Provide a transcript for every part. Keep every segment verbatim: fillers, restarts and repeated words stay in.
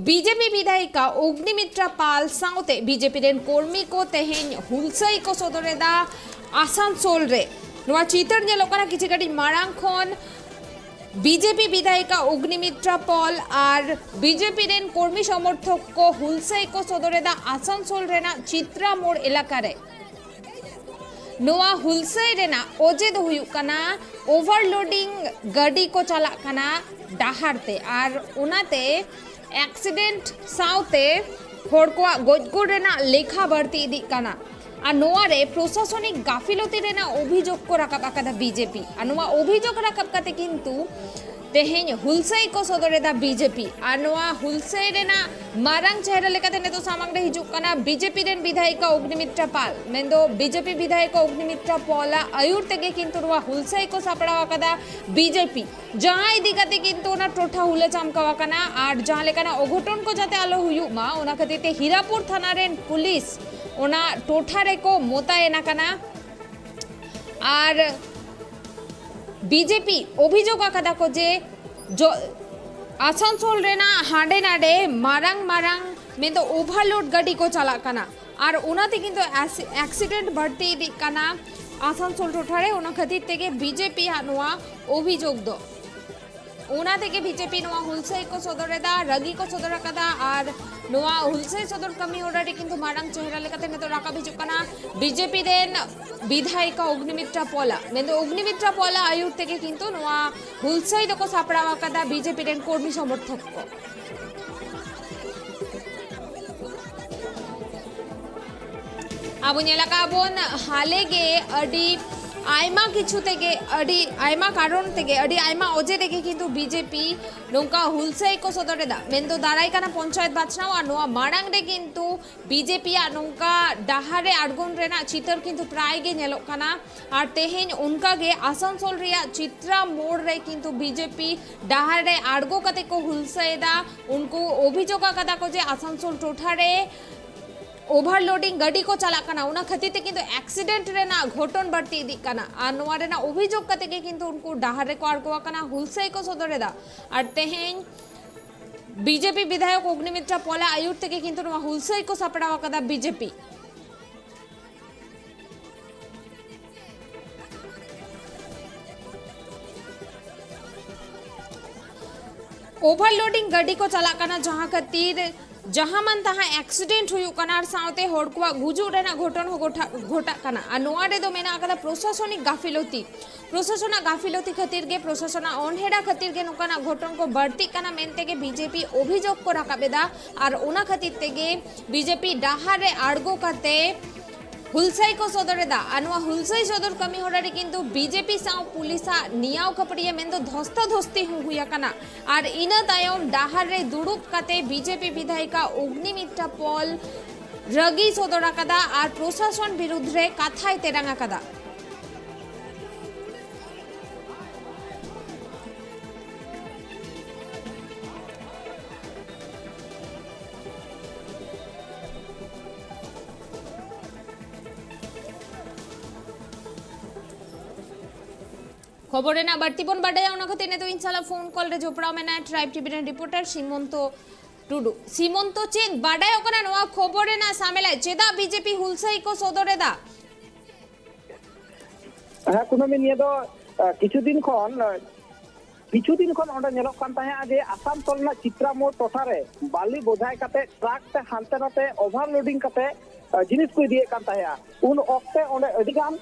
BJP ᱵᱤᱫᱷᱟᱭᱤᱠᱟ ᱚᱜᱽᱱᱤᱢᱤᱛᱨᱟ ᱯᱟᱞ ᱥᱟᱶᱛᱮ BJP ᱨᱮᱱ ᱠᱚᱨᱢᱤ ᱠᱚ ᱛᱮᱦᱮᱧ ᱦᱩᱞᱥᱟᱹᱭ ᱠᱚ ᱥᱚᱫᱚᱨ ᱮᱫᱟ ᱟᱥᱟᱱᱥᱳᱞ ᱨᱮ᱾ ᱱᱚᱣᱟ ᱪᱤᱛᱟᱹᱨ ᱧᱮᱞᱚᱜ ᱠᱟᱱᱟ ᱠᱤᱪᱷᱩ ᱜᱷᱟᱹᱲᱤᱡ ᱢᱟᱲᱟᱝ ᱠᱷᱚᱱ᱾ ᱵᱤᱡᱮᱯᱤ ᱵᱤᱫᱷᱟᱭᱤᱠᱟ ᱚᱜᱽᱱᱤᱢᱤᱛᱨᱟ ᱯᱚᱞ ᱟᱨ ᱵᱤᱡᱮᱯᱤ ᱨᱮᱱ ᱠᱚᱨᱢᱤ ᱥᱚᱢᱚᱨᱛᱷᱚᱠ ᱠᱚ ᱦᱩᱞᱥᱟᱹᱭ ᱠᱚ ᱥᱚᱫᱚᱨ ᱮᱫᱟ ᱟᱥᱟᱱᱥᱳᱞ ᱨᱮᱱᱟᱜ ᱪᱤᱛᱨᱟ ᱢᱳᱲ ᱮᱞᱟᱠᱟ ᱨᱮ᱾ ᱱᱚᱣᱟ ᱦᱩᱞᱥᱟᱹᱭ ᱨᱮᱱᱟᱜ ᱚᱡᱮ ᱫᱚ ᱦᱩᱭᱩᱜ ᱠᱟᱱᱟ, ᱳᱵᱷᱟᱨᱞᱳᱰᱤᱝ ᱜᱟᱹᱰᱤ ᱠᱚ ᱪᱟᱞᱟᱜ ᱠᱟᱱᱟ ᱰᱟᱦᱟᱨ ᱛᱮ, ᱟᱨ ᱚᱱᱟᱛᱮ ᱮᱠᱥᱤᱰᱮᱱᱴ ᱥᱟᱶᱛᱮ ᱦᱚᱲ ᱠᱚᱣᱟᱜ ᱜᱚᱡ ᱜᱩᱨ ᱨᱮᱱᱟᱜ ᱞᱮᱠᱷᱟ ᱵᱟᱹᱲᱛᱤ ᱤᱫᱤᱜ ᱠᱟᱱᱟ᱾ ᱟᱨ ᱱᱚᱣᱟ ᱨᱮ ᱯᱨᱚᱥᱟᱥᱚᱱᱤᱠ ᱜᱟᱯᱷᱤᱞᱚᱛᱤ ᱨᱮᱱᱟᱜ ᱚᱵᱷᱤᱡᱳᱜᱽ ᱠᱚ ᱨᱟᱠᱟᱵ ᱟᱠᱟᱫᱟ ᱵᱤᱡᱮᱯᱤ᱾ ᱟᱨ ᱱᱚᱣᱟ ᱚᱵᱷᱤᱡᱳᱜᱽ ᱨᱟᱠᱟᱵ ᱠᱟᱛᱮ ᱠᱤᱱᱛᱩ ᱛᱮᱦᱮᱧ ᱦᱩᱞᱥᱟᱹᱭ ᱠᱚ ᱥᱚᱫᱚᱨ ᱮᱫᱟ ᱵᱤᱡᱮᱯᱤ᱾ ᱟᱨ ᱱᱚᱣᱟ ᱦᱩᱞᱥᱟᱹᱭ ᱨᱮᱱᱟᱜ ᱢᱟᱨᱟᱝ ᱪᱮᱦᱨᱟ ᱞᱮᱠᱟᱛᱮ ᱱᱤᱛᱚᱜ ᱥᱟᱢᱟᱝ ᱨᱮ ᱦᱤᱡᱩᱜ ᱠᱟᱱᱟ ᱵᱤᱡᱮᱯᱤ ᱨᱮᱱ ᱵᱤᱫᱷᱟᱭᱤᱠᱟ ᱚᱜᱽᱱᱤᱢᱤᱛᱨᱟ ᱯᱟᱞ, ᱢᱮᱱᱫᱚ ᱵᱤᱡᱮᱯᱤ ᱵᱤᱫᱷᱟᱭᱤᱠᱟ ᱚᱜᱽᱱᱤᱢᱤᱛᱨᱟ ᱯᱚᱞᱟᱜ ᱟᱹᱭᱩᱨ ᱛᱮᱜᱮ ᱠᱤᱱᱛᱩ ᱱᱚᱣᱟ ᱦᱩᱞᱥᱟᱹᱭ ᱠᱚ ᱥᱟᱯᱲᱟᱣ ᱟᱠᱟᱫᱟ ᱵᱤᱡᱮᱯᱤ, ᱡᱟᱦᱟᱸ ᱤᱫᱤ ᱠᱟᱛᱮ ᱠᱤᱱᱛᱩ ᱚᱱᱟ ᱴᱚᱴᱷᱟ ᱦᱩᱞᱟᱹ ᱪᱟᱢᱠᱟᱣ ᱟᱠᱟᱱᱟ᱾ ᱟᱨ ᱡᱟᱦᱟᱸ ᱞᱮᱠᱟᱱᱟᱜ ᱚᱜᱷᱚᱴᱚᱱ ᱠᱚ ᱡᱟᱛᱮ ᱟᱞᱚ ᱦᱩᱭᱩᱜ ᱢᱟ, ᱚᱱᱟ ᱠᱷᱟᱹᱛᱤᱨ ᱛᱮ ᱦᱤᱨᱟᱯᱩᱨ ᱛᱷᱟᱱᱟ ᱨᱮᱱ ᱯᱩᱞᱤᱥ ᱚᱱᱟ ᱴᱚᱴᱷᱟ ᱨᱮᱠᱚ ᱢᱚᱛᱟᱭᱮᱱ ᱟᱠᱟᱱᱟ᱾ ᱟᱨ ᱵᱤᱡᱮᱯᱤ ᱚᱵᱷᱤᱡᱳᱜᱽ ᱟᱠᱟᱫᱟ ᱠᱚ ᱡᱮ ᱡᱚ-, ᱟᱥᱟᱱᱥᱳᱞ ᱨᱮᱱᱟᱜ ᱦᱟᱸᱰᱮ ᱱᱟᱰᱮ ᱢᱟᱨᱟᱝ ᱢᱟᱨᱟᱝ ᱢᱮᱱᱫᱚ ᱳᱵᱷᱟᱨᱞᱳᱰ ᱜᱟᱹᱰᱤ ᱠᱚ ᱪᱟᱞᱟᱜ ᱠᱟᱱᱟ, ᱟᱨ ᱚᱱᱟᱛᱮ ᱠᱤᱱᱛᱩ ᱮᱥ-, ᱮᱠᱥᱤᱰᱮᱱᱴ ᱵᱟᱹᱲᱛᱤ ᱤᱫᱤᱜ ᱠᱟᱱᱟ ᱟᱥᱟᱱᱥᱳᱞ ᱴᱚᱴᱷᱟᱨᱮ᱾ ᱚᱱᱟ ᱠᱷᱟᱹᱛᱤᱨ ᱛᱮᱜᱮ ᱵᱤᱡᱮᱯᱤᱭᱟᱜ ᱱᱚᱣᱟ ᱚᱵᱷᱤᱡᱳᱜᱽ ᱫᱚ᱾ ᱚᱱᱟ ᱛᱮᱜᱮ ᱵᱤᱡᱮᱯᱤ ᱱᱚᱣᱟ ᱦᱩᱞᱥᱟᱹᱭ ᱠᱚ ᱥᱚᱫᱚᱨ ᱮᱫᱟ, ᱨᱟᱹᱜᱤ ᱠᱚ ᱥᱚᱫᱚᱨ ᱟᱠᱟᱫᱟ᱾ ᱟᱨ ᱱᱚᱣᱟ ᱦᱩᱞᱥᱟᱹᱭ ᱥᱚᱫᱚᱨ ᱠᱟᱹᱢᱤ ᱦᱚᱨᱟ ᱨᱮ ᱠᱤᱱᱛᱩ ᱢᱟᱨᱟᱝ ᱪᱮᱦᱨᱟ ᱞᱮᱠᱟᱛᱮ ᱱᱤᱛᱚᱜ ᱨᱟᱠᱟᱵ ᱦᱤᱡᱩᱜ ᱠᱟᱱᱟ ᱵᱤᱡᱮᱯᱤ ᱨᱮᱱ ᱵᱤᱫᱷᱟᱭᱤᱠᱟ ᱚᱜᱽᱱᱤᱢᱤᱛᱨᱟ ᱯᱚᱞᱟ, ᱢᱮᱱᱫᱚ ᱚᱜᱽᱱᱤᱢᱤᱛᱨᱟ ᱯᱚᱞᱟ ᱟᱹᱭᱩᱨ ᱛᱮᱜᱮ ᱠᱤᱱᱛᱩ ᱱᱚᱣᱟ ᱦᱩᱞᱥᱟᱹᱭ ᱫᱚᱠᱚ ᱥᱟᱯᱲᱟᱣ ᱟᱠᱟᱫᱟ ᱵᱤᱡᱮᱯᱤ ᱨᱮᱱ ᱠᱚᱨᱢᱤ ᱥᱚᱢᱚᱨᱛᱷᱚᱠ ᱠᱚ᱾ ᱟᱵᱚ ᱧᱮᱞ ᱟᱠᱟᱫ ᱵᱚᱱ ᱦᱟᱞᱮ ᱜᱮ ᱟᱹᱰᱤ ᱟᱭᱢᱟ ᱠᱤᱪᱷᱩ ᱛᱮᱜᱮ, ᱟᱹᱰᱤ ᱟᱭᱢᱟ ᱠᱟᱨᱚᱱ ᱛᱮᱜᱮ, ᱟᱹᱰᱤ ᱟᱭᱢᱟ ᱚᱡᱮ ᱛᱮᱜᱮ ᱠᱤᱱᱛᱩ ᱵᱤᱡᱮᱯᱤ ᱱᱚᱝᱠᱟ ᱦᱩᱞᱥᱟᱹᱭ ᱠᱚ ᱥᱚᱫᱚᱨ ᱮᱫᱟ᱾ ᱢᱮᱱᱫᱚ ᱫᱟᱨᱟᱭ ᱠᱟᱱᱟ ᱯᱚᱧᱪᱟᱭᱮᱛ ᱵᱟᱪᱷᱱᱟᱣ, ᱟᱨ ᱱᱚᱣᱟ ᱢᱟᱲᱟᱝ ᱨᱮ ᱠᱤᱱᱛᱩ ᱵᱤᱡᱮᱯᱤᱭᱟᱜ ᱱᱚᱝᱠᱟ ᱰᱟᱦᱟᱨ ᱨᱮ ᱟᱬᱜᱚᱱ ᱨᱮᱱᱟᱜ ᱪᱤᱛᱟᱹᱨ ᱠᱤᱱᱛᱩ ᱯᱨᱟᱭ ᱜᱮ ᱧᱮᱞᱚᱜ ᱠᱟᱱᱟ᱾ ᱟᱨ ᱛᱮᱦᱮᱧ ᱚᱱᱠᱟ ᱜᱮ ᱟᱥᱟᱱᱥᱳᱞ ᱨᱮᱭᱟᱜ ᱪᱤᱛᱨᱟ ᱢᱳᱲ ᱨᱮ ᱠᱤᱱᱛᱩ ᱵᱤᱡᱮᱯᱤ ᱰᱟᱦᱟᱨ ᱨᱮ ᱟᱬᱜᱚ ᱠᱟᱛᱮ ᱠᱚ ᱦᱩᱞᱥᱟᱹᱭ ᱮᱫᱟ᱾ ᱩᱱᱠᱩ ᱚᱵᱷᱤᱡᱳᱜᱽ ᱟᱠᱟᱫᱟ ᱠᱚ ᱡᱮ ᱟᱥᱟᱱᱥᱳᱞ ᱴᱚᱴᱷᱟ ᱨᱮ ᱳᱵᱷᱟᱨᱞᱳᱰᱤᱝ ᱜᱟᱹᱰᱤ ᱠᱚ ᱪᱟᱞᱟᱜ ᱠᱟᱱᱟ, ᱚᱱᱟ ᱠᱷᱟᱹᱛᱤᱨ ᱛᱮ ᱠᱤᱱᱛᱩ ᱮᱠᱥᱤᱰᱮᱱᱴ ᱨᱮᱱᱟᱜ ᱜᱷᱚᱴᱚᱱ ᱵᱟᱹᱲᱛᱤ ᱤᱫᱤᱜ ᱠᱟᱱᱟ᱾ ᱟᱨ ᱱᱚᱣᱟ ᱨᱮᱱᱟᱜ ᱚᱵᱷᱤᱡᱳᱜᱽ ᱠᱟᱛᱮ ᱜᱮ ᱠᱤᱱᱛᱩ ᱩᱱᱠᱩ ᱰᱟᱦᱟᱨ ᱨᱮᱠᱚ ᱟᱬᱜᱚ ᱟᱠᱟᱱᱟ, ᱦᱩᱞᱥᱟᱹᱭ ᱠᱚ ᱥᱚᱫᱚᱨ ᱮᱫᱟ᱾ ᱟᱨ ᱛᱮᱦᱮᱧ ᱵᱤᱡᱮᱯᱤ ᱵᱤᱫᱷᱟᱭᱚᱠ ᱚᱜᱽᱱᱤᱢᱤᱛᱨᱟ ᱯᱚᱞᱟ ᱟᱭᱩᱨ ᱛᱮᱜᱮ ᱠᱤᱱᱛᱩ ᱱᱚᱣᱟ ᱦᱩᱞᱥᱟᱹᱭ ᱠᱚ ᱥᱟᱯᱲᱟᱣ ᱟᱠᱟᱫᱟ ᱵᱤᱡᱮᱯᱤ᱾ ᱳᱵᱷᱟᱨᱞᱳᱰᱤᱝ ᱜᱟᱹᱰᱤ ᱠᱚ ᱪᱟᱞᱟᱜ ᱠᱟᱱᱟ, ᱡᱟᱦᱟᱸ ᱠᱷᱟᱹᱛᱤᱨ ᱡᱟᱦᱟᱸ ᱢᱟᱱ ᱛᱟᱦᱟᱸ ᱮᱠᱥᱤᱰᱮᱱᱴ ᱦᱩᱭᱩᱜ ᱠᱟᱱᱟ ᱟᱨ ᱥᱟᱶᱛᱮ ᱦᱚᱲ ᱠᱚᱣᱟᱜ ᱜᱩᱡᱩᱜ ᱨᱮᱱᱟᱜ ᱜᱷᱚᱴᱚᱱ ᱦᱚᱸ ᱜᱷᱚᱴᱟ-, ᱜᱷᱚᱴᱟᱜ ᱠᱟᱱᱟ᱾ ᱟᱨ ᱱᱚᱣᱟ ᱨᱮᱫᱚ ᱢᱮᱱᱟᱜ ᱟᱠᱟᱫᱟ ᱯᱨᱚᱥᱟᱥᱚᱱᱤᱠ ᱜᱟᱯᱷᱤᱞᱚᱛᱤ᱾ ᱯᱨᱚᱥᱟᱥᱚᱱᱟᱜ ᱜᱟᱯᱷᱤᱞᱚᱛᱤ ᱠᱷᱟᱹᱛᱤᱨ ᱜᱮ, ᱯᱨᱚᱥᱟᱥᱚᱱᱟᱜ ᱚᱱᱦᱮᱲᱟ ᱠᱷᱟᱹᱛᱤᱨ ᱜᱮ ᱱᱚᱝᱠᱟᱱᱟᱜ ᱜᱷᱚᱴᱚᱱ ᱠᱚ ᱵᱟᱹᱲᱛᱤᱜ ᱠᱟᱱᱟ ᱢᱮᱱᱛᱮ ᱜᱮ ᱵᱤᱡᱮᱯᱤ ᱚᱵᱷᱤᱡᱳᱜᱽ ᱠᱚ ᱨᱟᱠᱟᱵ ᱮᱫᱟ᱾ ᱟᱨ ᱚᱱᱟ ᱠᱷᱟᱹᱛᱤᱨ ᱛᱮᱜᱮ ᱵᱤᱡᱮᱯᱤ ᱰᱟᱦᱟᱨ ᱨᱮ ᱟᱬᱜᱚ ᱠᱟᱛᱮ ᱦᱩᱞᱥᱟᱹᱭ ᱠᱚ ᱥᱚᱫᱚᱨ ᱮᱫᱟ᱾ ᱟᱨ ᱱᱚᱣᱟ ᱦᱩᱞᱥᱟᱹᱭ ᱥᱚᱫᱚᱨ ᱠᱟᱹᱢᱤ ᱦᱚᱨᱟ ᱨᱮ ᱠᱤᱱᱛᱩ ᱵᱤᱡᱮᱯᱤ ᱥᱟᱶ ᱯᱩᱞᱤᱥᱟᱜ ᱱᱤᱭᱟᱣ ᱠᱷᱟᱹᱯᱟᱹᱨᱤᱭᱟᱹ ᱢᱮᱱᱫᱚ ᱫᱷᱚᱥᱛᱟ ᱫᱷᱚᱥᱛᱤ ᱦᱚᱸ ᱦᱩᱭ ᱟᱠᱟᱱᱟ᱾ ᱟᱨ ᱤᱱᱟᱹ ᱛᱟᱭᱚᱢ ᱰᱟᱦᱟᱨ ᱨᱮ ᱫᱩᱲᱩᱵ ᱠᱟᱛᱮ ᱵᱤᱡᱮᱯᱤ ᱵᱤᱫᱷᱟᱭᱤᱠᱟ ᱚᱜᱽᱱᱤᱢᱤᱛᱨᱟ ᱯᱚᱞ ᱨᱟᱹᱜᱤ ᱥᱚᱫᱚᱨ ᱟᱠᱟᱫᱟ ᱟᱨ ᱯᱨᱚᱥᱟᱥᱚᱱ ᱵᱤᱨᱩᱫᱽ ᱨᱮ ᱠᱟᱛᱷᱟᱭ ᱛᱮᱨᱟᱝ ᱟᱠᱟᱫᱟ᱾ ᱠᱷᱚᱵᱚᱨ ᱨᱮᱱᱟᱜ ᱵᱟᱹᱲᱛᱤ ᱵᱚᱱ ᱵᱟᱰᱟᱭᱟ, ᱚᱱᱟ ᱠᱷᱟᱹᱛᱤᱨ ᱱᱤᱛᱚᱜ ᱤᱧ ᱥᱟᱞᱟᱜ ᱯᱷᱳᱱ ᱠᱚᱞ ᱨᱮ ᱡᱚᱯᱲᱟᱣ ᱢᱮᱱᱟᱭᱟ ᱴᱨᱟᱭᱤᱵᱽ ᱴᱤᱵᱷᱤ ᱨᱮᱱ ᱨᱤᱯᱳᱨᱴᱟᱨ ᱥᱤᱢᱚᱱᱛᱚ ᱴᱩᱰᱩ᱾ ᱥᱤᱢᱚᱱᱛᱚ, ᱪᱮᱫ ᱵᱟᱰᱟᱭᱚᱜ ᱠᱟᱱᱟ ᱱᱚᱣᱟ ᱠᱷᱚᱵᱚᱨ ᱨᱮᱱᱟᱜ ᱥᱟᱢᱮᱞᱟᱭ? ᱪᱮᱫᱟᱜ ᱵᱤᱡᱮᱯᱤ ᱦᱩᱞᱥᱟᱹᱭ ᱠᱚ ᱥᱚᱫᱚᱨ ᱮᱫᱟ? ᱦᱮᱸ ᱠᱩᱱᱟᱹᱢᱤ, ᱱᱤᱭᱟᱹ ᱫᱚ ᱟᱸ, ᱠᱤᱪᱷᱩ ᱫᱤᱱ ᱠᱷᱚᱱ ᱟᱸ, ᱠᱤᱪᱷᱩ ᱫᱤᱱ ᱠᱷᱚᱱ ᱚᱸᱰᱮ ᱧᱮᱞᱚᱜ ᱠᱟᱱ ᱛᱟᱦᱮᱸᱫ ᱡᱮ ᱟᱥᱟᱱᱥᱳᱞ ᱨᱮᱱᱟᱜ ᱪᱤᱛᱨᱟ ᱢᱳᱲ ᱴᱚᱴᱷᱟ ᱨᱮ ᱵᱟᱞᱤ ᱵᱚᱡᱷᱟᱭ ᱠᱟᱛᱮ ᱴᱨᱟᱠ ᱛᱮ ᱦᱟᱱᱛᱮ ᱱᱟᱛᱮ ᱳᱵᱷᱟᱨᱞᱳᱰᱤᱝ ᱠᱟᱛᱮ ᱟᱸ, ᱡᱤᱱᱤᱥ ᱠᱚ ᱤᱫᱤᱭᱮᱫ ᱠᱟᱱ ᱛᱟᱦᱮᱸᱫᱼᱟ᱾ ᱩᱱ ᱚᱠᱛᱮ ᱚᱸᱰᱮ ᱟᱹᱰᱤ ᱜᱟᱱ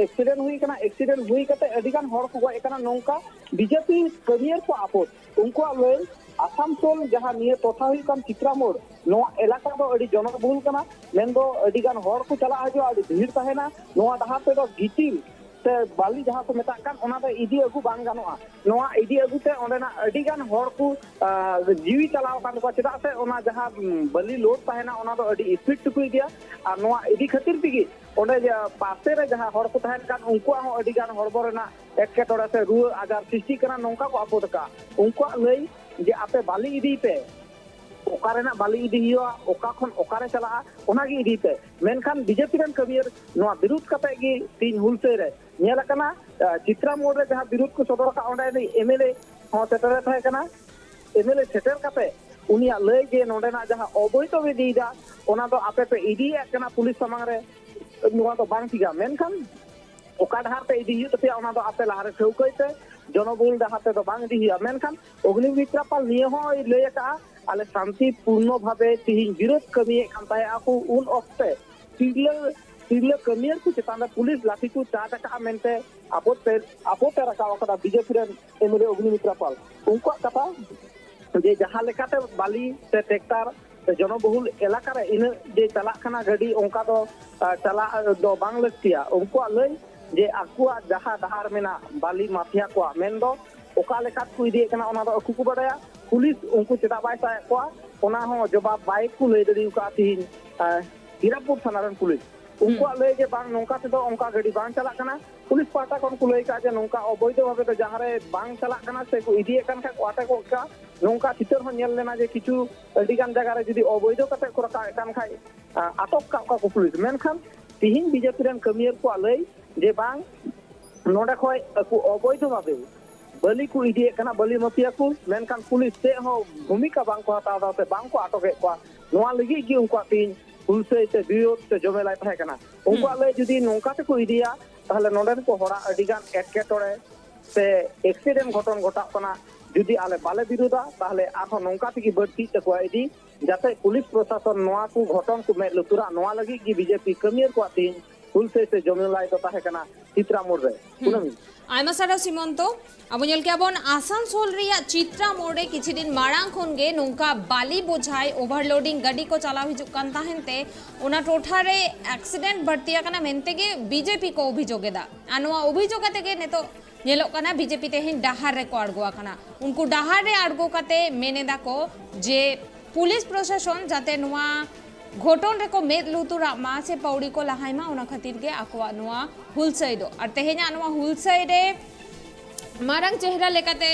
ᱮᱠᱥᱤᱰᱮᱱᱴ ᱦᱩᱭ ᱠᱟᱱᱟ᱾ ᱮᱠᱥᱤᱰᱮᱱᱴ ᱦᱩᱭ ᱠᱟᱛᱮ ᱟᱹᱰᱤ ᱜᱟᱱ ᱦᱚᱲ ᱠᱚ ᱜᱚᱡ ᱟᱠᱟᱱᱟ᱾ ᱱᱚᱝᱠᱟ ᱵᱤᱡᱮᱯᱤ ᱠᱟᱹᱢᱤᱭᱟᱹ ᱠᱚ ᱟᱯᱚᱫ᱾ ᱩᱱᱠᱩᱣᱟᱜ ᱞᱟᱹᱭ, ᱟᱥᱟᱱᱥᱳᱞ ᱡᱟᱦᱟᱸ ᱱᱤᱭᱟᱹ ᱴᱚᱴᱷᱟ ᱦᱩᱭᱩᱜ ᱠᱟᱱ ᱪᱤᱛᱨᱟ ᱢᱳᱲ, ᱱᱚᱣᱟ ᱮᱞᱟᱠᱟ ᱫᱚ ᱟᱹᱰᱤ ᱡᱚᱱᱚᱵᱚᱦᱩᱞ ᱠᱟᱱᱟ, ᱢᱮᱱᱫᱚ ᱟᱹᱰᱤ ᱜᱟᱱ ᱦᱚᱲ ᱠᱚ ᱪᱟᱞᱟᱜ ᱦᱤᱡᱩᱜᱼᱟ, ᱟᱹᱰᱤ ᱵᱷᱤᱲ ᱛᱟᱦᱮᱱᱟ᱾ ᱱᱚᱣᱟ ᱰᱟᱦᱟᱨ ᱛᱮᱫᱚ ᱜᱤᱛᱤᱞ ᱥᱮ ᱵᱟᱞᱤ ᱡᱟᱦᱟᱸ ᱠᱚ ᱢᱮᱛᱟᱜ ᱠᱟᱱ, ᱚᱱᱟ ᱫᱚ ᱤᱫᱤ ᱟᱹᱜᱩ ᱵᱟᱝ ᱜᱟᱱᱚᱜᱼᱟ᱾ ᱱᱚᱣᱟ ᱤᱫᱤ ᱟᱹᱜᱩ ᱛᱮ ᱚᱸᱰᱮᱱᱟᱜ ᱟᱹᱰᱤ ᱜᱟᱱ ᱦᱚᱲ ᱠᱚ, ᱟᱸ, ᱡᱤᱣᱤ ᱪᱟᱞᱟᱣ ᱟᱠᱟᱱ ᱛᱟᱠᱚᱣᱟ, ᱪᱮᱫᱟᱜ ᱥᱮ ᱚᱱᱟ ᱡᱟᱦᱟᱸ, ᱩᱸ, ᱵᱟᱹᱞᱤ ᱞᱳᱰ ᱛᱟᱦᱮᱱᱟ, ᱚᱱᱟ ᱫᱚ ᱟᱹᱰᱤ ᱥᱯᱤᱰ ᱛᱮᱠᱚ ᱤᱫᱤᱭᱟ᱾ ᱟᱨ ᱱᱚᱣᱟ ᱤᱫᱤ ᱠᱷᱟᱹᱛᱤᱨ ᱛᱮᱜᱮ ᱚᱸᱰᱮ ᱡᱟ-, ᱯᱟᱥᱮ ᱨᱮ ᱡᱟᱦᱟᱸ ᱦᱚᱲ ᱠᱚ ᱛᱟᱦᱮᱱ ᱠᱟᱱ, ᱩᱱᱠᱩᱣᱟᱜ ᱦᱚᱸ ᱟᱹᱰᱤ ᱜᱟᱱ ᱦᱚᱲᱢᱚ ᱨᱮᱱᱟᱜ ᱮᱴᱠᱮᱴᱚᱬᱮ ᱥᱮ ᱨᱩᱣᱟᱹ ᱟᱡᱟᱨ ᱥᱨᱤᱥᱴᱤᱜ ᱠᱟᱱᱟ, ᱱᱚᱝᱠᱟ ᱠᱚ ᱟᱯᱚᱫ ᱟᱠᱟᱫᱼᱟ᱾ ᱩᱱᱠᱩᱣᱟᱜ ᱞᱟᱹᱭ ᱡᱮ, "ᱟᱯᱮ ᱵᱟᱹᱞᱤ ᱤᱫᱤᱭ ᱯᱮ, ᱚᱠᱟ ᱨᱮᱱᱟᱜ ᱵᱟᱹᱞᱤ ᱤᱫᱤ ᱦᱩᱭᱩᱜᱼᱟ, ᱚᱠᱟ ᱠᱷᱚᱱ ᱚᱠᱟᱨᱮ ᱪᱟᱞᱟᱜᱼᱟ, ᱚᱱᱟᱜᱮ ᱤᱫᱤᱭ ᱯᱮ᱾" ᱢᱮᱱᱠᱷᱟᱱ ᱵᱤᱡᱮᱯᱤ ᱨᱮᱱ ᱠᱟᱹᱢᱤᱭᱟᱹ ᱱᱚᱣᱟ ᱵᱤᱨᱩᱫᱽ ᱠᱟᱛᱮ ᱜᱮ ᱛᱤᱦᱤᱧ ᱦᱩᱞᱥᱟᱹᱭ ᱨᱮ ᱧᱮᱞ ᱟᱠᱟᱱᱟ, ᱟᱸ, ᱪᱤᱛᱨᱟ ᱢᱳᱲ ᱨᱮ ᱡᱟᱦᱟᱸ ᱵᱤᱨᱩᱫᱽ ᱠᱚ ᱥᱚᱫᱚᱨ ᱟᱠᱟᱫ, ᱚᱸᱰᱮ ᱨᱤᱱᱤᱡ ᱮᱢ ᱮᱞ ᱮ ᱦᱚᱸ ᱥᱮᱴᱮᱨᱮ ᱛᱟᱦᱮᱸ ᱠᱟᱱᱟ᱾ ᱮᱢᱮᱞᱮ ᱥᱮᱴᱮᱨ ᱠᱟᱛᱮ ᱩᱱᱤᱭᱟᱜ ᱞᱟᱹᱭ ᱡᱮ ᱱᱚᱸᱰᱮᱱᱟᱜ ᱡᱟᱦᱟᱸ ᱚᱵᱳᱭᱫᱷᱚᱢ ᱤᱫᱤᱭᱮᱫᱟ, ᱚᱱᱟ ᱫᱚ ᱟᱯᱮ ᱯᱮ ᱤᱫᱤᱭᱮᱫ ᱠᱟᱱᱟ ᱯᱩᱞᱤᱥ ᱥᱟᱢᱟᱝ ᱨᱮ, ᱱᱚᱣᱟ ᱫᱚ ᱵᱟᱝ ᱴᱷᱤᱠᱟ᱾ ᱢᱮᱱᱠᱷᱟᱱ ᱚᱠᱟ ᱰᱟᱦᱟᱨ ᱛᱮ ᱤᱫᱤ ᱦᱩᱭᱩᱜ ᱛᱟᱯᱮᱭᱟ, ᱚᱱᱟ ᱫᱚ ᱟᱯᱮ ᱞᱟᱦᱟᱨᱮ ᱴᱷᱟᱹᱣᱠᱟᱹᱭ ᱯᱮ, ᱡᱚᱱᱚᱵᱚᱦᱩᱞ ᱰᱟᱦᱟᱨ ᱛᱮᱫᱚ ᱵᱟᱝ ᱤᱫᱤ ᱦᱩᱭᱩᱜᱼᱟ᱾ ᱢᱮᱱᱠᱷᱟᱱ ᱚᱜᱽᱱᱤᱢᱤᱛᱨᱟ ᱯᱟᱞ ᱱᱤᱭᱟᱹ ᱦᱚᱸᱭ ᱞᱟᱹᱭ ᱟᱠᱟᱫᱼᱟ, ᱟᱞᱮ ᱥᱟᱱᱛᱤ ᱯᱩᱨᱱᱚ ᱵᱷᱟᱵᱮ ᱛᱤᱦᱤᱧ ᱵᱤᱨᱳᱫ ᱠᱟᱹᱢᱤᱭᱮᱫ ᱠᱟᱱ ᱛᱟᱦᱮᱸᱫ ᱟᱠᱚ, ᱩᱱ ᱚᱠᱛᱮ ᱛᱤᱨᱞᱟᱹ ᱛᱤᱨᱞᱟᱹ ᱠᱟᱹᱢᱤᱭᱟᱹ ᱠᱚ ᱪᱮᱛᱟᱱ ᱨᱮ ᱯᱩᱞᱤᱥ ᱞᱟᱴᱷᱤ ᱠᱚ ᱪᱟᱨᱡᱽ ᱟᱠᱟᱫᱼᱟ ᱢᱮᱱᱛᱮ ᱟᱯᱚᱛ ᱮ ᱟᱯᱚᱛ ᱮ ᱨᱟᱠᱟᱵ ᱟᱠᱟᱫᱟ ᱵᱤᱡᱮᱯᱤ ᱨᱮᱱ ᱮᱢᱮᱞᱮ ᱚᱜᱽᱱᱤᱢᱤᱛᱨᱟ ᱯᱟᱞ᱾ ᱩᱱᱠᱩᱣᱟᱜ ᱠᱟᱛᱷᱟ ᱡᱮ ᱡᱟᱦᱟᱸ ᱞᱮᱠᱟᱛᱮ ᱵᱟᱞᱤ ᱥᱮ ᱴᱨᱟᱠᱴᱟᱨ ᱥᱮ ᱡᱚᱱᱚᱵᱚᱦᱩᱞ ᱮᱞᱟᱠᱟ ᱨᱮ ᱤᱱᱟᱹᱜ ᱡᱮ ᱪᱟᱞᱟᱜ ᱠᱟᱱᱟ ᱜᱟᱹᱰᱤ, ᱚᱱᱠᱟ ᱫᱚ, ᱟ, ᱪᱟᱞᱟᱜ ᱫᱚ ᱵᱟᱝ ᱞᱟᱹᱠᱛᱤᱭᱟ᱾ ᱩᱱᱠᱩᱣᱟᱜ ᱞᱟᱹᱭ ᱡᱮ ᱟᱠᱚᱣᱟᱜ ᱡᱟᱦᱟᱸ ᱰᱟᱦᱟᱨ ᱢᱮᱱᱟᱜ ᱵᱟᱞᱤ ᱢᱟᱯᱷᱤᱭᱟ ᱠᱚᱣᱟᱜ, ᱢᱮᱱᱫᱚ ᱚᱠᱟ ᱞᱮᱠᱟ ᱛᱮᱠᱚ ᱤᱫᱤᱭᱮᱫ ᱠᱟᱱᱟ ᱚᱱᱟ ᱫᱚ ᱟᱠᱚ ᱠᱚ ᱵᱟᱰᱟᱭᱟ᱾ ᱯᱩᱞᱤᱥ ᱩᱱᱠᱩ ᱪᱮᱫᱟᱜ ᱵᱟᱭ ᱥᱟᱵᱮᱫ ᱠᱚᱣᱟ, ᱚᱱᱟ ᱦᱚᱸ ᱡᱚᱵᱟᱵ ᱵᱟᱭ ᱠᱚ ᱞᱟᱹᱭ ᱫᱟᱲᱮ ᱟᱠᱟᱫᱼᱟ ᱛᱤᱦᱤᱧ, ᱟ, ᱦᱤᱨᱟᱯᱩᱨ ᱛᱷᱟᱱᱟ ᱨᱮᱱ ᱯᱩᱞᱤᱥ᱾ ᱩᱱᱠᱩᱣᱟᱜ ᱞᱟᱹᱭ ᱡᱮ ᱵᱟᱝ, ᱱᱚᱝᱠᱟ ᱛᱮᱫᱚ ᱚᱱᱠᱟ ᱜᱟᱹᱰᱤ ᱵᱟᱝ ᱪᱟᱞᱟᱜ ᱠᱟᱱᱟ᱾ ᱯᱩᱞᱤᱥ ᱯᱟᱦᱴᱟ ᱠᱷᱚᱱ ᱠᱚ ᱞᱟᱹᱭ ᱠᱟᱜᱼᱟ ᱡᱮ ᱱᱚᱝᱠᱟ ᱚᱵᱳᱭᱫᱷᱚ ᱵᱷᱟᱵᱮ ᱫᱚ ᱡᱟᱦᱟᱸ ᱨᱮ ᱵᱟᱝ ᱪᱟᱞᱟᱜ ᱠᱟᱱᱟ ᱥᱮ ᱠᱚ ᱤᱫᱤᱭᱮᱫ ᱠᱟᱱ ᱠᱷᱟᱡ ᱠᱚ ᱟᱴᱚᱠᱚᱜ ᱠᱟᱱᱟ, ᱱᱚᱝᱠᱟ ᱪᱤᱛᱟᱹᱨ ᱦᱚᱸ ᱧᱮᱞ ᱞᱮᱱᱟ ᱡᱮ ᱠᱤᱪᱷᱩ ᱟᱹᱰᱤ ᱜᱟᱱ ᱡᱟᱭᱜᱟ ᱨᱮ ᱡᱩᱫᱤ ᱚᱵᱳᱭᱫᱷᱚ ᱠᱟᱛᱮ ᱠᱚ ᱨᱟᱠᱟᱵᱮᱫ ᱠᱟᱱ ᱠᱷᱟᱡ, ᱟ, ᱟᱴᱚᱠ ᱠᱟᱜ ᱠᱚᱣᱟ ᱠᱚ ᱯᱩᱞᱤᱥ᱾ ᱢᱮᱱᱠᱷᱟᱱ ᱛᱤᱦᱤᱧ ᱵᱤᱡᱮᱯᱤ ᱨᱮᱱ ᱠᱟᱹᱢᱤᱭᱟᱹ ᱠᱚᱣᱟᱜ ᱞᱟᱹᱭ ᱡᱮ ᱵᱟᱝ, ᱱᱚᱰᱮ ᱠᱷᱚᱡ ᱟᱠᱚ ᱚᱵᱳᱭᱫᱷᱚ ᱵᱷᱟᱵᱮ ᱵᱟᱹᱞᱤ ᱠᱚ ᱤᱫᱤᱭᱮᱫ ᱠᱟᱱᱟ, ᱵᱟᱹᱞᱤ ᱢᱟᱯᱷᱤᱭᱟ ᱠᱚ, ᱢᱮᱱᱠᱷᱟᱱ ᱯᱩᱞᱤᱥ ᱪᱮᱫ ᱦᱚᱸ ᱵᱷᱩᱢᱤᱠᱟ ᱵᱟᱝ ᱠᱚ ᱦᱟᱛᱟᱣ ᱮᱫᱟ ᱥᱮ ᱵᱟᱝ ᱠᱚ ᱟᱴᱚᱠᱮᱫ ᱠᱚᱣᱟ᱾ ᱱᱚᱣᱟ ᱞᱟᱹᱜᱤᱫ ᱜᱮ ᱩᱱᱠᱩᱣᱟᱜ ᱛᱤᱦᱤᱧ ᱦᱩᱞᱥᱟᱹᱭ ᱥᱮ ᱵᱤᱨᱳᱫ ᱥᱮ ᱡᱚᱢᱮᱞᱟᱭ ᱛᱟᱦᱮᱸ ᱠᱟᱱᱟ᱾ ᱩᱱᱠᱩᱣᱟᱜ ᱞᱟᱹᱭ ᱡᱩᱫᱤ ᱱᱚᱝᱠᱟ ᱛᱮᱠᱚ ᱤᱫᱤᱭᱟ, ᱛᱟᱦᱞᱮ ᱱᱚᱰᱮᱱ ᱠᱚ ᱦᱚᱲᱟᱜ ᱟᱹᱰᱤ ᱜᱟᱱ ᱮᱴᱠᱮᱴᱚᱬᱮ ᱥᱮ ᱮᱠᱥᱤᱰᱮᱱᱴ ᱜᱷᱚᱴᱚᱱ ᱜᱷᱚᱴᱟᱜ ᱠᱟᱱᱟ᱾ ᱡᱩᱫᱤ ᱟᱞᱮ ᱵᱟᱞᱮ ᱵᱤᱨᱳᱫᱟ, ᱛᱟᱦᱞᱮ ᱟᱨᱦᱚᱸ ᱱᱚᱝᱠᱟ ᱛᱮᱜᱮ ᱵᱟᱹᱲᱛᱤᱜ ᱛᱟᱠᱚᱣᱟ ᱤᱫᱤ, ᱡᱟᱛᱮ ᱯᱩᱞᱤᱥ ᱯᱨᱚᱥᱟᱥᱚᱱ ᱱᱚᱣᱟ ᱠᱚ ᱜᱷᱚᱴᱚᱱ ᱠᱚ ᱢᱮᱫ ᱞᱩᱛᱩᱨᱟᱜ, ᱱᱚᱣᱟ ᱞᱟᱹᱜᱤᱫ ᱜᱮ ᱵᱤᱡᱮᱯᱤ ᱠᱟᱹᱢᱤᱭᱟᱹ ᱠᱚᱣᱟᱜ ᱛᱤᱦᱤᱧ ᱦᱩᱞᱥᱟᱹᱭ ᱥᱮ ᱡᱚᱢᱮᱞᱟᱭ ᱫᱚ ᱛᱟᱦᱮᱸ ᱠᱟᱱᱟ ᱪᱤᱛᱨᱟ ᱢᱳᱲ ᱨᱮ᱾ ᱠᱩᱱᱟᱹᱢᱤ᱾ ᱟᱭᱢᱟ ᱥᱟᱨᱦᱟᱣ ᱥᱤᱢᱚᱱᱛᱚ᱾ ᱟᱵᱚ ᱧᱮᱞ ᱠᱮᱜᱼᱟ ᱵᱚᱱ ᱟᱥᱟᱱᱥᱳᱞ ᱨᱮᱭᱟᱜ ᱪᱤᱛᱨᱟ ᱢᱳᱲ ᱨᱮ ᱠᱤᱪᱷᱩ ᱫᱤᱱ ᱢᱟᱲᱟᱝ ᱠᱷᱚᱱ ᱜᱮ ᱱᱚᱝᱠᱟ ᱵᱟᱞᱤ ᱵᱳᱡᱷᱟᱭ ᱳᱵᱷᱟᱨᱞᱳᱰᱤᱝ ᱜᱟᱹᱰᱤ ᱠᱚ ᱪᱟᱞᱟᱣ ᱦᱤᱡᱩᱜ ᱠᱟᱱ ᱛᱟᱦᱮᱱ ᱛᱮ ᱚᱱᱟ ᱴᱚᱴᱷᱟ ᱨᱮ ᱮᱠᱥᱤᱰᱮᱱᱴ ᱵᱟᱹᱲᱛᱤ ᱟᱠᱟᱱᱟ ᱢᱮᱱᱛᱮ ᱜᱮ ᱵᱤᱡᱮᱯᱤ ᱠᱚ ᱚᱵᱷᱤᱡᱳᱜᱽ ᱮᱫᱟ᱾ ᱟᱨ ᱱᱚᱣᱟ ᱚᱵᱷᱤᱡᱳᱜᱽ ᱠᱟᱛᱮ ᱜᱮ ᱱᱤᱛᱚᱜ ᱧᱮᱞᱚᱜ ᱠᱟᱱᱟ ᱵᱤᱡᱮᱯᱤ ᱛᱮᱦᱮᱧ ᱰᱟᱦᱟᱨ ᱨᱮᱠᱚ ᱟᱬᱜᱚ ᱟᱠᱟᱱᱟ᱾ ᱩᱱᱠᱩ ᱰᱟᱦᱟᱨ ᱨᱮ ᱟᱬᱜᱚ ᱠᱟᱛᱮ ᱢᱮᱱ ᱮᱫᱟ ᱠᱚ ᱡᱮ ᱯᱩᱞᱤᱥ ᱯᱨᱚᱥᱟᱥᱚᱱ ᱡᱟᱛᱮ ᱱᱚᱣᱟ ᱜᱷᱚᱴᱚᱱ ᱨᱮᱠᱚ ᱢᱮᱫ ᱞᱩᱛᱩᱨᱟᱜ ᱢᱟ ᱥᱮ ᱯᱟᱹᱣᱲᱤ ᱠᱚ ᱞᱟᱦᱟᱭ ᱢᱟ, ᱚᱱᱟ ᱠᱷᱟᱹᱛᱤᱨ ᱜᱮ ᱟᱠᱚᱣᱟᱜ ᱱᱚᱣᱟ ᱦᱩᱞᱥᱟᱹᱭ ᱫᱚ᱾ ᱟᱨ ᱛᱮᱦᱮᱧᱟᱜ ᱱᱚᱣᱟ ᱦᱩᱞᱥᱟᱹᱭ ᱨᱮ ᱢᱟᱨᱟᱝ ᱪᱮᱦᱨᱟ ᱞᱮᱠᱟᱛᱮ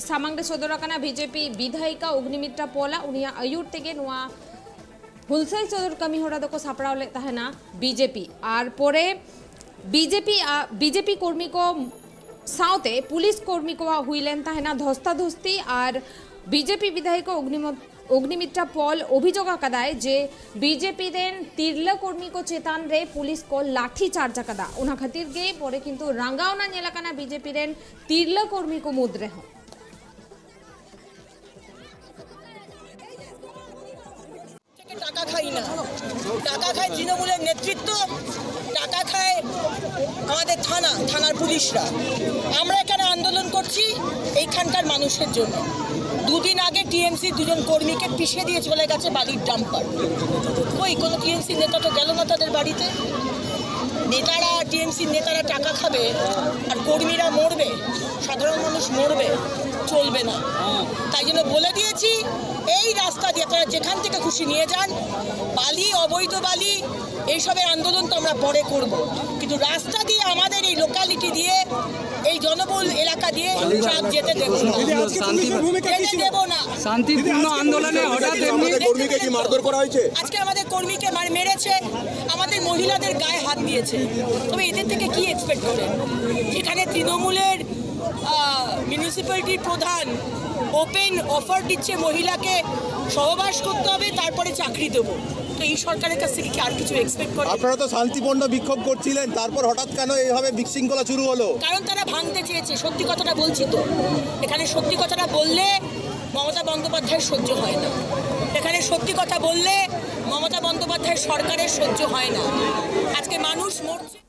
ᱥᱟᱢᱟᱝ ᱨᱮ ᱥᱚᱫᱚᱨ ᱟᱠᱟᱱᱟ ᱵᱤᱡᱮᱯᱤ ᱵᱤᱫᱷᱟᱭᱤᱠᱟ ᱚᱜᱽᱱᱤᱢᱤᱛᱨᱟ ᱯᱚᱞᱟ, ᱩᱱᱤᱭᱟᱜ ᱟᱹᱭᱩᱨ ᱛᱮᱜᱮ ᱱᱚᱣᱟ ᱦᱩᱞᱥᱟᱹᱭ ᱥᱚᱫᱚᱨ ᱠᱟᱹᱢᱤ ᱦᱚᱨᱟ ᱫᱚᱠᱚ ᱥᱟᱯᱲᱟᱣ ᱞᱮᱫ ᱛᱟᱦᱮᱱᱟ ᱵᱤᱡᱮᱯᱤ᱾ ᱟᱨ ᱯᱚᱨᱮ ᱵᱤᱡᱮᱯᱤ, ᱟ, ᱵᱤᱡᱮᱯᱤ ᱠᱚᱨᱢᱤ ᱠᱚ ᱥᱟᱶᱛᱮ ᱯᱩᱞᱤᱥ ᱠᱚᱨᱢᱤ ᱠᱚᱣᱟᱜ ᱦᱩᱭ ᱞᱮᱱ ᱛᱟᱦᱮᱱᱟ ᱫᱷᱚᱥᱛᱟᱫᱷᱚᱥᱛᱤ᱾ ᱟᱨ ᱵᱤᱡᱮᱯᱤ ᱵᱤᱫᱷᱟᱭᱚᱠ ᱚᱜᱽᱱᱤᱢᱚ- ᱚᱜᱽᱱᱤᱢᱤᱛᱨᱟ ᱯᱚᱞ ᱚᱵᱷᱤᱡᱳᱜ ᱟᱠᱟᱫᱟᱭ ᱡᱮ ᱵᱤᱡᱮᱯᱤ ᱨᱮᱱ ᱛᱤᱨᱞᱟᱹ ᱠᱚᱨᱢᱤ ᱠᱚ ᱪᱮᱛᱟᱱ ᱨᱮ ᱯᱩᱞᱤᱥ ᱠᱚ ᱞᱟᱴᱷᱤ ᱪᱟᱨᱡᱽ ᱟᱠᱟᱫᱟ, ᱚᱱᱟ ᱠᱷᱟᱹᱛᱤᱨ ᱜᱮ ᱯᱚᱨᱮ ᱠᱤᱱᱛᱩ ᱨᱟᱸᱜᱟᱣᱱᱟ ᱧᱮᱞ ᱟᱠᱟᱱᱟ ᱵᱤᱡᱮᱯᱤ ᱨᱮᱱ ᱛᱤᱨᱞᱟᱹ ᱠᱚᱨᱢᱤ ᱠᱚ ᱢᱩᱫᱽ ᱨᱮᱦᱚᱸ᱾ টাকা খাই না, টাকা খায় তৃণমূলের নেতৃত্ব, টাকা খায় আমাদের থানা, থানার পুলিশরা। আমরা এখানে আন্দোলন করছি এইখানকার মানুষের জন্য। দুদিন আগে টিএমসি দুজন কর্মীকে পিষে দিয়ে চলে গেছে বালির ডাম্পার। কই, কোনো টিএমসি নেতা তো গেল না তাদের বাড়িতে। নেতারা, টিএমসি নেতারা টাকা খাবে আর কর্মীরা মরবে, সাধারণ মানুষ মরবে, চলবে না। তাই জন্য বলে দিয়েছি, এই রাস্তা দিয়ে আপনারা যেখান থেকে খুশি নিয়ে যান, বালি, অবৈধ বালি, এইসবের আন্দোলন তো আমরা পরে করব, কিন্তু রাস্তা দিয়ে আমাদের এই লোকালিটি দিয়ে, এই জনবহুল এলাকা দিয়ে ট্রাক যেতে দেব না। দিদি, আজকে পুলিশের ভূমিকা কি যেতে ছিল? দেব না। শান্তিপূর্ণ দিদি, আজকে আন্দোলনে পুলিশের ভূমিকা হঠাৎ কি ছিল? এমনি আমাদের কর্মীকে কি মারধর করা হয়েছে? আজকে আমাদের কর্মীকে মার মেরেছে, আমাদের মহিলাদের গায়ে হাত দিয়েছে। তবে এদের থেকে কি এক্সপেক্ট করেন? যেখানে তৃণমূলের মিউনিসিপ্যালিটির প্রধান ওপেন অফার দিচ্ছে মহিলাকে সহবাস করতে হবে, তারপরে চাকরি দেবো। তো এই সরকারের কাছ থেকে কি আর কিছু এক্সপেক্ট করে? আপনারা তো শান্তিপূর্ণ বিক্ষোভ করছিলেন, তারপর হঠাৎ কেন এইভাবে বিশৃঙ্খলা শুরু হলো? কারণ তারা ভাঙতে চেয়েছে। সত্যি কথাটা বলছি তো, এখানে সত্যি কথাটা বললে মমতা বন্দ্যোপাধ্যায়ের সহ্য হয় না। এখানে সত্যি কথা বললে মমতা বন্দ্যোপাধ্যায়ের সরকারের সহ্য হয় না। আজকে মানুষ মরছে।